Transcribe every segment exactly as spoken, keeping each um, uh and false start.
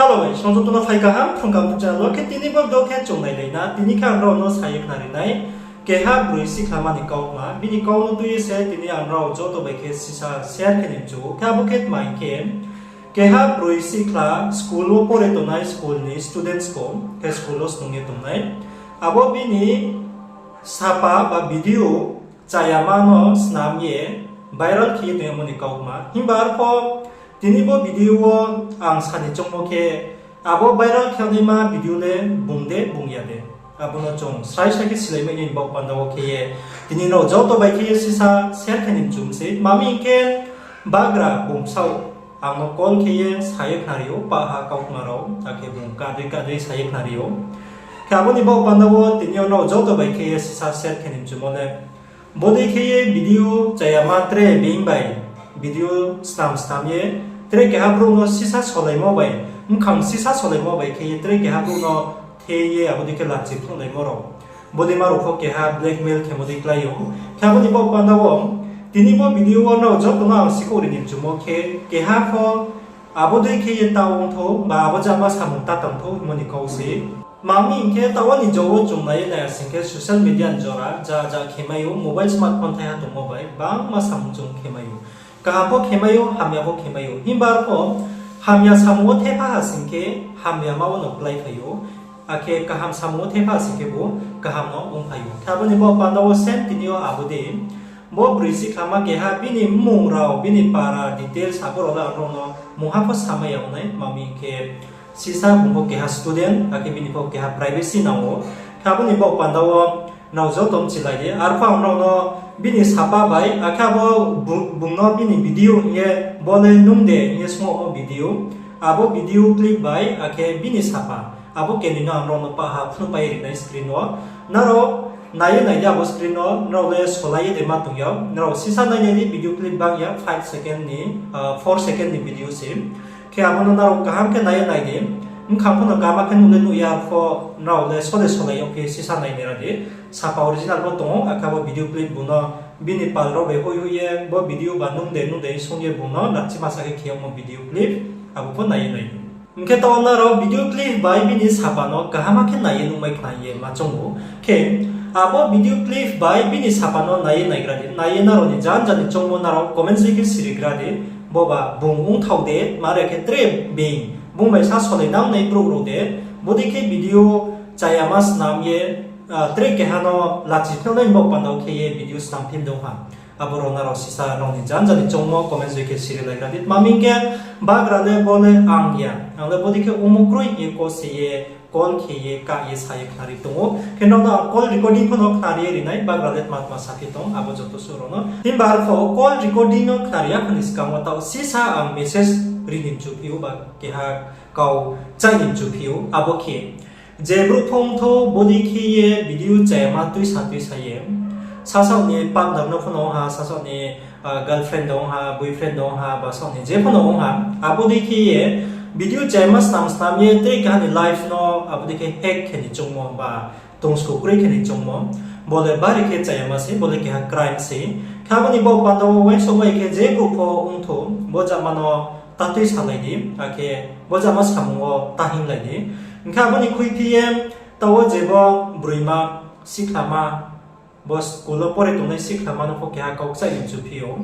Hello guys, nrao joto no phai kaham Phrung Kaham YouTube channel wo. Khe tini bo video khe chung nailai na, tini khe ang nrao no sa ye khnari nai keha broi sikhlama ni kautma, bini kau no tui ye se tini ang nrao joto bai khe sisa share khe ni mchu ou. Khe abo khe tma hing khe, keha broi sikhla school wo pore tongnai, school ni students pho, khe school wo snung ye tongnai. Abo bini sapa ba video chayama no snam ye viral khe ye tongmo ni kautma. Himba arpho tini bo video wo ang sa ni choungmo khe, abo viral khe naima video le bung de bung ya de, abo no chung srai srai khe silai mai nai ni baoh panda wo khe ye tini nrao joto bai khe ye sisa share khe ni mchu mi sei. Tma hing khe, bagra bung bsaoh ang no call khe ye sa ye khnari ou, pah ha kautma rao, akhe bung kadei kadei sa ye khnari ou. Khe abo ni baoh panda wo tini yo nrao joto bai khe ye sisa share khe ni mchumo le, bodei khe ye video chayama tre being bai video snam snam ye, tre keha brouh no sisa solaimo bai, mkhang sisa solaimo bai khe ye tre keha brouh no the ye abo dei khe lachi phnuhlaimo rao, bodei ma rao pho keha blackmail khemo dei klái ou. Khe abo ni baoh panda wo tini bo video wo nrao joto no ang sikhouh ri ni mchumo khe, keha pho abo dei khe ye ta ong thou ba abo jama samung ta tang thou hingmo ni kau se. Tma hing khe, taoh wo ni jo wo chung nai ye nai ya sing khe social media ni jora ja ja khe mai ou, mobile smartphone thaiha tongmo bai bangma samung chung khe mai ou. Kaham pho khe mai ou, hamya pho khe mai ou. Himba arpho hamya samung wo thepha ha sing khe hamya ma wo no kláiphai ou. Akhe kaham samung wo thepha ha sing khebu kaham no ongphai ou. Khe abo ni baoh panda wo same tini yo abo dei, bo broi sikhlama keha bini mmung rao, bini para details abo rao le ang nrao no mungha pho samai ya ong nai, tma hing khe, sisa bung pho keha student, akhe bini pho keha privacy nang ou. Khe abo ni baoh panda wo nrao joto mchilai di. Arpho ang nrao no bini sapa bai, akhe abo bu-, bung no bini video hing ye, bo le nung de hing ye sungmo video, abo video clip bai akhe bini sapa, abo keni no ang nrao no pah ha phnuhpai ri nai screen wo. Nrao nai ye nai di abo screen wo, nrao le solai ye de ma tong ya. Nrao sisa nai nai di, video clip bang ya, five second ni, ah, four second ni video se. Khe abo no nrao kaham khe nai ye nai di. Mkhang pho no kaham khe nuh le nuh ya pho, nrao le sole solai yag phi sisa nai nai ra di. Sapa original bo tong ou, akhe abo video clip bung no bini pal rao bai hoih hoih ye, bo video ba nung de nung de sung ye bung no lachi masa khe khe yagmo video clip, abo pho nai ye nai di. Hing khe taoh wo nrao video clip bai bini sapa no kaham khe nai ye nuhmai khna ye ma choung ou. Khe abo video clip bai bini sapa no nai ye naigra di, nai ye nrao ni janja ni choungmo nrao comment section khe sirigra di. Boba bung ongthao de, mare khe tre being bung bai sa solai nang nai brouh rao de, bodei khe video chayama snam ye, ah, tre keha no lachi phnuh nai ni baoh panda wo khe ye video snam phim de ong ha. Abo rao nrao sisa nrao ni janja ni choungmo comment section khe sirilaigra di. Tma hing khe, bagra le bo le ang ya, ang le bodei khe ongmo kroi hing ye kose ye, call khe ye, kah ye, sa ye khnari tong ou. Khe nrao no call recording pho no khnari ye ri nai, bagra le tma tma saphi tong, abo joto suh rao no. Himba arpho call recording no khnari ya pho ni skang wo taoh sisa ang message ri ni mchuphi ou ba keha kau chai ni mchuphi ou, abo khe, je brouh pho ongthou bodei khe ye video chayama tuisa tuisa ye, sasaoh ni partner no pho no ong ha, sasaoh ni, ah, girlfriend no ong ha, boyfriend no ong ha, ba sasaoh ni je pho no ong ha, abo dei khe ye video chayama snam snam ye tre keha ni life no abo dei khe hack khe ni choungmo ba tongsku kroi khe ni choungmo, bo le bari khe chayama se, bo le keha crime se. Khe abo ni baoh panda wo uaingsouhmai khe je brouh pho ongthou, bo jama no ta tuisalai di, akhe bo jama samung wo ta hinglai di. Hing khe abo ni khuiphi ye, taoh wo je bo broima sikhlama, bo school wo pore tongnai sikhlama no pho keha kau kchaih ni mchuphi ou.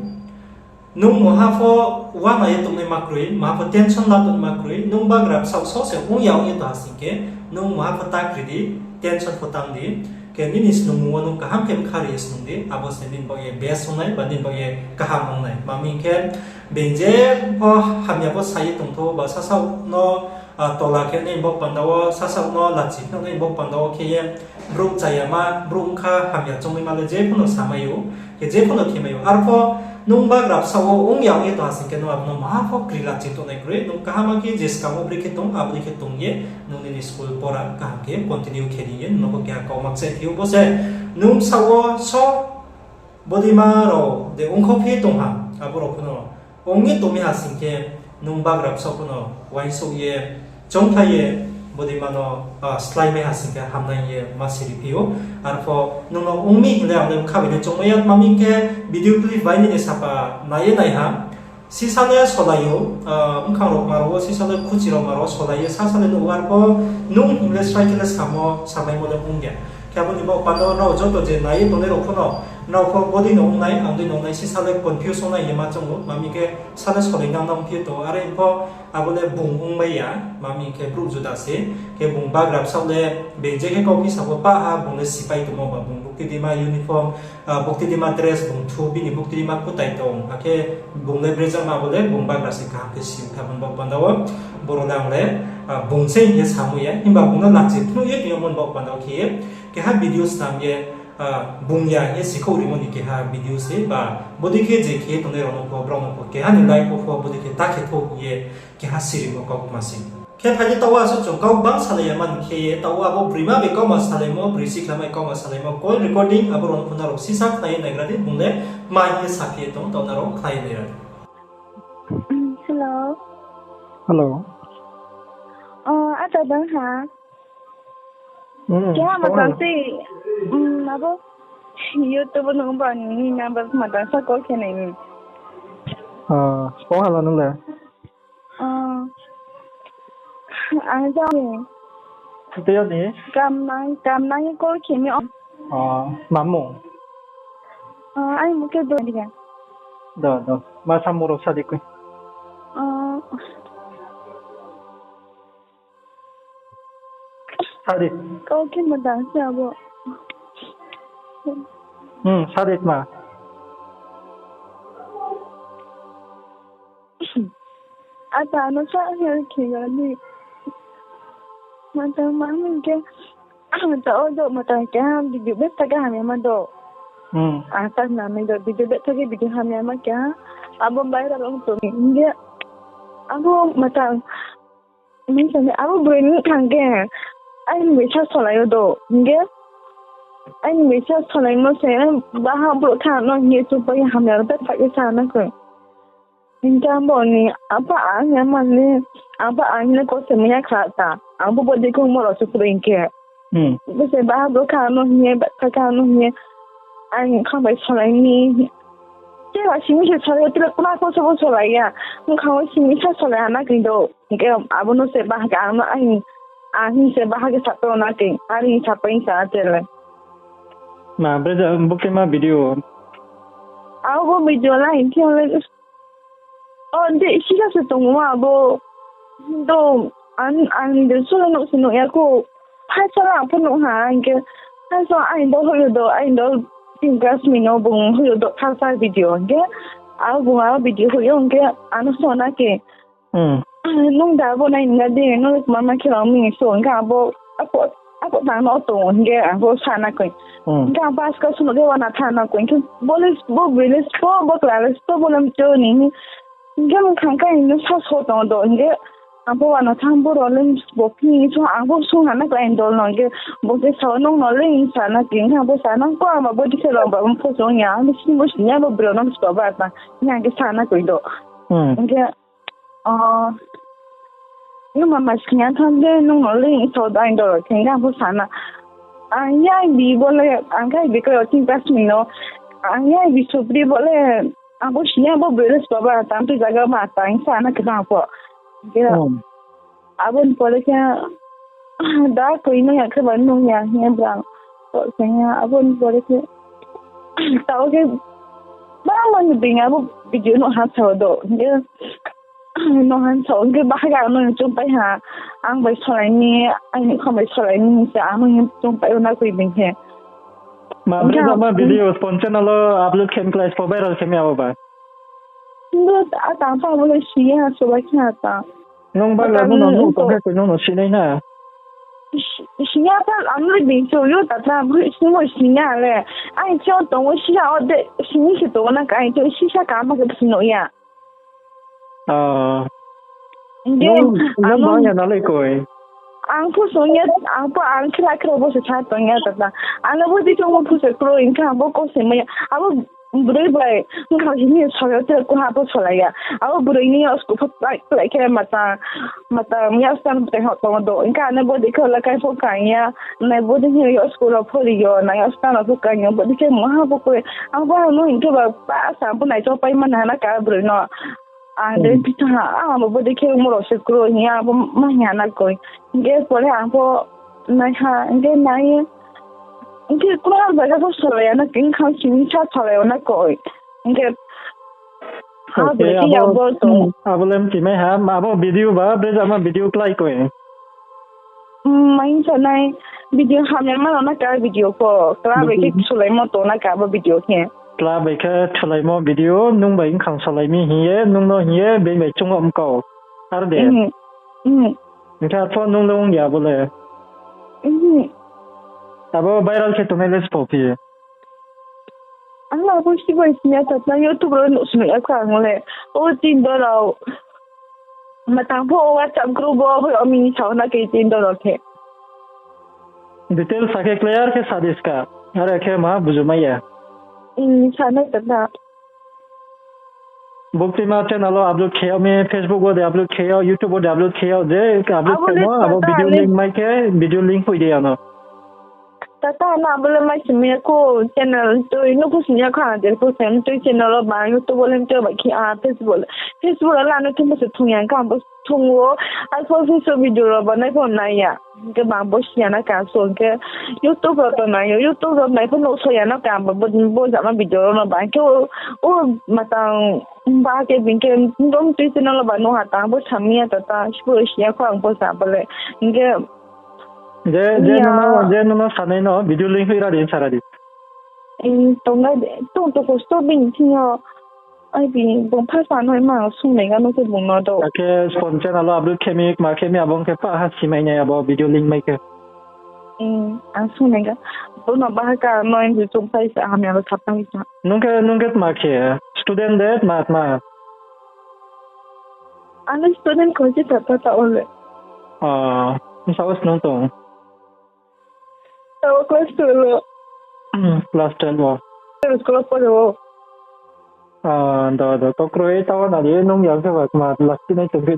Nung mungha pho uana ye tongnaima kroi, mungha pho tension la tongnaima kroi, nung bagra bsaoh só se ong ya ong ye tong ha sing khe, nung mungha pho ta kri di, tension pho tang di, khe nini snungmung wo nung kaham khe bkha ri ye snung di, abo se nini baoh ye best ong nai, ba nini baoh ye kaham ong nai. Tma hing khe, being je pho hamya pho sa ye tongthou, ba sasaoh no, ah, tola khe nai bo panda wo, sasaoh no lachi khe nai bo panda wo khe ye, brouh chayama, brouh ongkha hamya choungmaima le je pho no samai ou, khe je pho no khemai ou. Arpho nung bagra bsaoh wo ong ya ong ye tong ha sing khe, nung abo no maha pho kri lachi tongnai kroi, nung kaham khe je skang wo bri khe tong, abo dei khe tong ye, nung nini school pora kaham khe continue khe di ye, nung no pho keha kau ma kchaih phi ou. Bo se nung bsaoh wo só bodeima rao de ongkho phi tong ha, abo rao pho no ong ye tong mi ha sing khe, nung bagra bsaoh pho no uaingsouh ye, choungkhlai ye, bodeima no, ah, slái mai ha sing khe hamnai ye ma siri phi ou. Arpho nung no ong mi hing le ang le bkha bai le choungmai ya, tma hing khe video clip bai nini sapa nai ye nai ha, Sisa le solai ou, bkhang rao ma rao wo, sisa le khuchi rao ma rao solai ye, sasa le nuh war pho, nung hing le srai khe le samo, samaimo le ong ya. Khe abo ni baoh panda wo nrao joto je nai ye tongnai rao pho no, nrao pho bodei no ong nai, ang dei no ong nai, sisa le confuse ong nai ye ma choung ou, ma mi khe sa le solai nang nang phi tong, are pho abo le bung ong mai ya, ma mi khe brouh juda se, khe bung bagra bsaoh le, beng je khe kau kisa pho pa ha, bung le sipai tongmo ba, bung bukti dima uniform, bukti dima dress bung thu, bini bukti dima kutai tong, akhe bung le brezama abo le bung bagra se kaham khe si kha mon baoh panda wo, boro le ang le, bung se hing ye samo ya, himba bung no lachi phnuh ye tong ya mon baoh panda wo khe ye, keha video snam ye, bung ya hing ye sikhouh rimo ni keha video se ba, bodei khe je khe tongnai rao no pho, brao no pho, keha ni life wo pho, bodei khe ta khe thou hing ye, keha sirimo kaukma se. Khe phai di taoh wo asuh chung kau bang salai ya mani khe ye, taoh wo abo broima bai kauma salaimo, broi sikhlai mai kauma salaimo, call recording, abo rao no pho nrao sisa khnai ye naigra di, bung le tma hing ye saphi ye tong, taoh nrao khnai ye naigra di. Hello. Hello. O, acha dang ha. Keha ma tang se, abo YouTube no ba ni number ma tang sa call khe nai ni. Sbo hala nung le? Ang jang ni. Tei ni? Kamnang, kamnang call khe mi o. Mamung? Aini mung khe do diga. Do, do. Ma samung rao sa di koi. Sa di. Kau khe ma tang se abo. Sa di tma. Ata ano sa hel khe ga ni. Matang ma hing khe, ata o do matang keha video betha khe hamya ma do. Ata na nai do video betha khe video hamya ma keha. Abo viral ong tong hing khe, abo matang Misa ni abo broi ni thang khe, aini bai sa solai yo do, hing khe, aini bai sa solaimo se, baha brouh tha no hing ye chupai hamya rao ta khe sa na khe. Hing khe abo ni apa ang ya man ni, apa ang le kose maya kha ta, ang bo bodei khe ongmo rao se kroi hing khe. Bo se baha brouh tha no hing ye, ba tha kha no hing ye, aini bkhang bai solai ni. Tei ba simi se solai, tei ba kma pho se bo solai ya. Bkhang wo simi sa solai ha na khe do. Hing khe abo no se baha khe ang no aini, ang hing se baha khe sapai na khe, are hing sapai sa tele. Ma, bre, buktima video. Abo video la hing khe le. O, de, sisa se tongmo abo. Do, ang, ang de, solo nuh se nuh ya kho. Phai sala ang pho nuh ha, hing khe. Phai sala ang do hoih yo do, ang do tin class mi no bung hoih yo do, third class video, hing khe. Abo bung abo video hoih yo, hing khe, ano so na khe. Nung da abo nai na de, nung le mama khe rao mi so, hing khe abo, abo, abo tang no tong, hing khe, abo sa na khe. Hing khe ang pass ka sunuh khe wana tha na khe, hing khe, bo le, bo bini so, bo class so, bo le mcho ni, hing khe, ang khang kai no sa so tong do, hing khe, ang pho wana tha, bo rao le bo phi so, ang pho sung ha na khe, ang dol no, hing khe, bo khe sa, nung no le, hing sa na khe, hing khe, ang pho sa na khe, ang ba bo di khe rao ba, ang pho sung ya, ang le sini bo sini ya, bo brao no sba ba ta, hing khe sa na khe do. Hing khe, O, nung mama sini ya thanng de, nung no le hing so dai dol khe, ang pho sa na. Ang ya bi bo le, ang khe bi khe tin class mi no. Ang ya bi supri bo le, ang pho sini ya bo broi le sba ba, tang tui zaga ma tang sa na khe tang pho. Khe, abo ni pore khe, da koi no ya khe ba nung ya, hing ye brang. Pho khe ya, abo ni pore khe, tao khe, ba ma ni bini abo video no ha sa do, hing ye. No han sa, hing khe bahai ang no hing chungpai ha. Ang bai solai ni, aini bkhang bai solai ni hing se ang no hing chungpai o na koi bini khe. Ma, bre, jama video sponsor no lo upload khe klái pho viral khe mi abo ba. Bo a tang pha bo le si ha, so bai khe ha ta. Nung ba la nung no nung tong khe koi nung no sinai na. Sini ya ta, ang le bini so yo ta ta, bo sini mo sini ya le. Aini khe o tong o sisa o de, sini khe tong o na ka, aini khe sisa ka ma khe sini ya. Hing khe, ang pho sung ya, ang pho ang khela khela bo se sa tong ya tata. Ang le bo di tongmo phu se kroi, hing khe ang bo kose mai ya. Abo broi bai, hing khe hini sori yo te kuha bo solai ya. Abo broi ni yo school pho klai klai khe mata, mata ya stand bai tong do. Hing khe ang le bo di khe lakai pho kang ya. Nai bo di hini yo school rao phori yo, nai yo stand rao pho kang yo, bo di khe maha bo kroi. Ang bo ang no hing khe ba, ba sa bo nai chopai man hana ka broi no. Ang de pisa ha, ang bo bodei khe ongmo rao se kroi hing ye, ang bo ma hing ya na koi. Hing khe pore ang pho nai ha, hing khe nai ye, hing khe kma bai khe pho solai ya na, hing khe ang simi sa solai ya na koi. Hing khe, ha, bo le khe ya bo to. Abo le mchimai ha, abo video ba, brezama video klái koi. Mai sa nai, video hamya ma no na ka video pho, kla bai khe solaimo to na ka bo video khe. Kla bai khe solaimo video, nung bai bkhang solai mi hing ye, nung no hing ye, being bai chung om kau. Ar de. Hing khe arpho nung le ong ya bo le. Abo viral khe tongnai le sbo phi. Ang abo sibai sini ya tatna YouTube rao nuh sini ya kha ang le. O tin do rao. Matang pho WhatsApp group wo pho omi sao na khe tin do rao khe. Details sa khe clear khe sa di ska. Are khe ma buju mai ya. Sa nai tatna. Buktima channel wo upload khe yag mi, Facebook wo de upload khe yag, YouTube wo de upload khe yag, je upload khe no, abo video link mai khe, video link phui de ya no. Tata na abo le mai simi ya kho channel tui, no pho simi ya kho ang je pho sem tui channel wo ba YouTube wo le tui ba khe a Facebook le. Facebook le ano thung bo se thung ya kha bo thung wo. Arpho Facebook video rao ba nai pho nai ya. Hing khe bang bo si ya na ka so hing khe YouTube rao to nai yo, YouTube rao nai pho nuh so ya na ka bo, bo, bo jama video rao no ba hing khe o, o matang ba khe bing khe dom tui channel wo ba nuh ha tang bo sami ya tata, sibo si ya kho ang bo sa bo le. Hing khe je, je nono, je nono sanai no video link hoih ra di, sa ra di. Tongnai de, tong to kosto bini thing yo. Ai bi, bung pha sa no ma sung nai ga no khe bung no do. Akhe spon channel wo upload khe mi, ma khe mi abo khe pha ha simai nai abo video link mai khe. Ang sung nai ga. Bo no ba ha ka no ang chung phai sa hamya lo sapai sa. Nung khe, nung khe tma khe? Student de tma tma? Ang student kho se tata ta ole. Bsa wo snung tong? Tao class twelve wo. Class twelve wo. School wo pore wo. Do, do, to kroi, tao na di, nung yang khe ba tma last nai tong khe.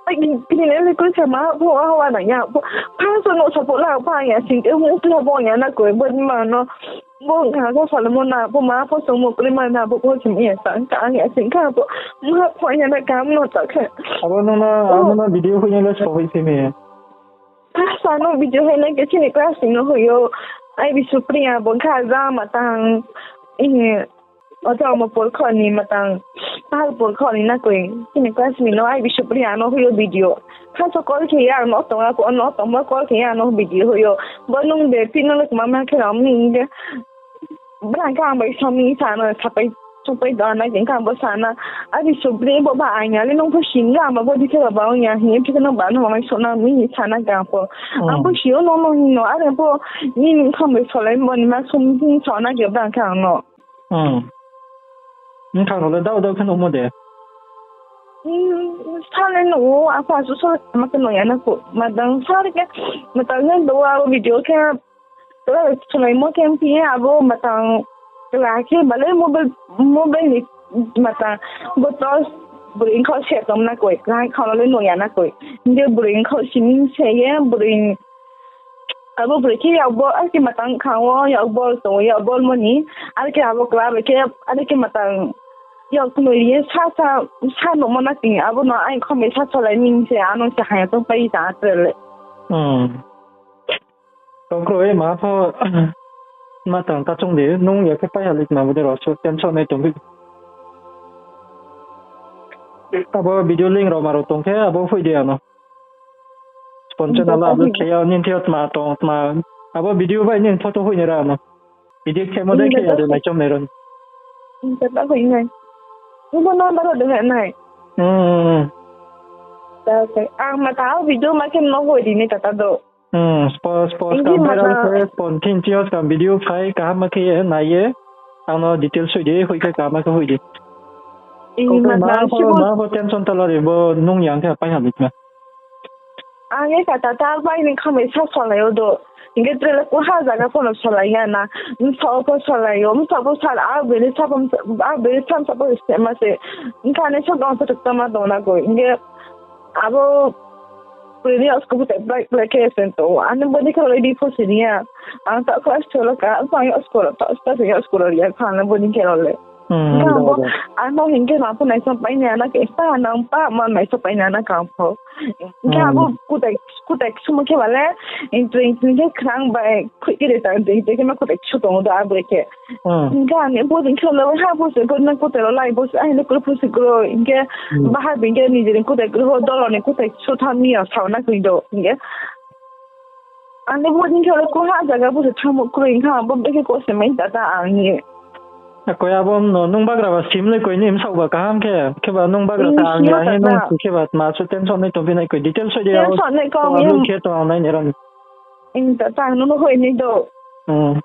Ai, kini le koi sama, bo a wa na ya, bo, pha so no support la, pha ya sing khe, mo kla bo ya na koi, bo ma no, bo kha so sal mo na, bo ma pho so mo kri ma na, bo pho sim ya sa, ka ya sing kha, bo, ma pho ya na kam no ta khe. Abo nung no, abo nung no video khui ni le so hoi se mi. Sa no video hai na khe chini class ni no hoih yo. Ai bi Supriya bo kha ja matang. Oja omo porkho ni matang. Pahal porkho ni na koi. Chini class ni no ai bi Supriya no hoih yo video. Kha so call khe ya ang no tong a pho no tong mo call khe ya ang no video hoih yo. Bo nung de phi no le kma ma khe ram ni de. Brang khe ang bai sami sa no sapai, sapai do na khe ang bo sa na. Abi subri bo ba ang ya le nung pho sim ya ma bo di khe ba ong ya hing phi khe no ba no mai so na mi sa na khe ang pho. Ang pho si yo no no hing no are pho ni ni kham bai solai mo ni ma sum hing sa na khe brang khe ang no. Nung thang ro le dao dao khe no mo de. Sa le no o apa su so ma khe no ya na ko ma dang sa le khe ma ta ngen do wa video khe. Kla chulaimo khe phi ye abo matang kla khe bale mobile, mobile ni matang bo torch broi khaoh se tong na koi, kla khaoh no le nuh ya na koi. Hing khe broi khaoh simi se ye broi abo broi khe yakbol, ar khe matang kha wo yakbol tong, yakbol mo ni, ar khe abo kla bai khe, ar khe matang yak noi ye sa, sa, sa nuhmo na khe, abo no ai khom bai sa solai mi se, ano se haya tong pai ta tre le. Tongkro e ma pho ma tang ta chung di, nung ya khe pai halik ma bo de ro, so tension nai tong di. Abo video link rao ma rao tong khe abo hoih di ano. Sponsor na la upload khe ya, nini thing yo tma tong tma. Abo video bai nini photo hoih nai ra ano. Video khemo de khe ya de naichom nai ron. Ang ma ta video ma khe no hoih di ni tata do. Spo, spo, skang viral khe, spontaneous skang video phai, kaham ma khe ye, nai ye. Ang no details hoih di, hoih khe kaham ma khe hoih di. Ma pho, ma pho tension ta la ri, bo nung yang khe pai ha bikma. Ang ye kata ta bai ni khamai sa solai o do. Hingkhe tre le kuha zaga pho no solai ya na. Bsa pho solai o, bsa pho sal, a bini sa pho, a bini sa pho se ma se. Hingkhe ani sa pho tong ma tong na koi. Hingkhe Abo bini yasko bute black black khe sen to. Ani body khe already pho sini ya. Ang ta class twelve ka, ang yasko ro, ta, ta yasko ro ya, ang body khe le. Hingkhe ang bo, ano hingkhe ma pho naisao pai nai ana khe, pa nang pa ma naisao pai nai ana khe ang pho. Hingkhe abo kutai, kutai ksumo khe ba le, intro intro khe khrang bai khuih khe de ta, de, de khe ma kutai ksu tong do abo khe. Hingkhe ani bo din khe lo ha bo se bo na kutai lo lai bo se, ai le kuru pho se kuru, hingkhe bahar bin khe ni je kutai kuru ho dolo ni kutai ksu tha mi ya sao na khe do. Hingkhe Ani bo din khe ro ko ha jaga bo se thangmo kroi hingkha, bo bekhe ko se mai ta ta ang ye. Koi abo no nung bagra ba sim le koi ni msaoh ba kaham khe, khe ba nung bagra ta ang ya hing nung si khe ba tma so tension nai tong phi nai koi detail so de abo. Tension nai kong ye. Khe tong ang nai ni ro ni. Ing ta ta ang nung no hoi ni do. Hmm.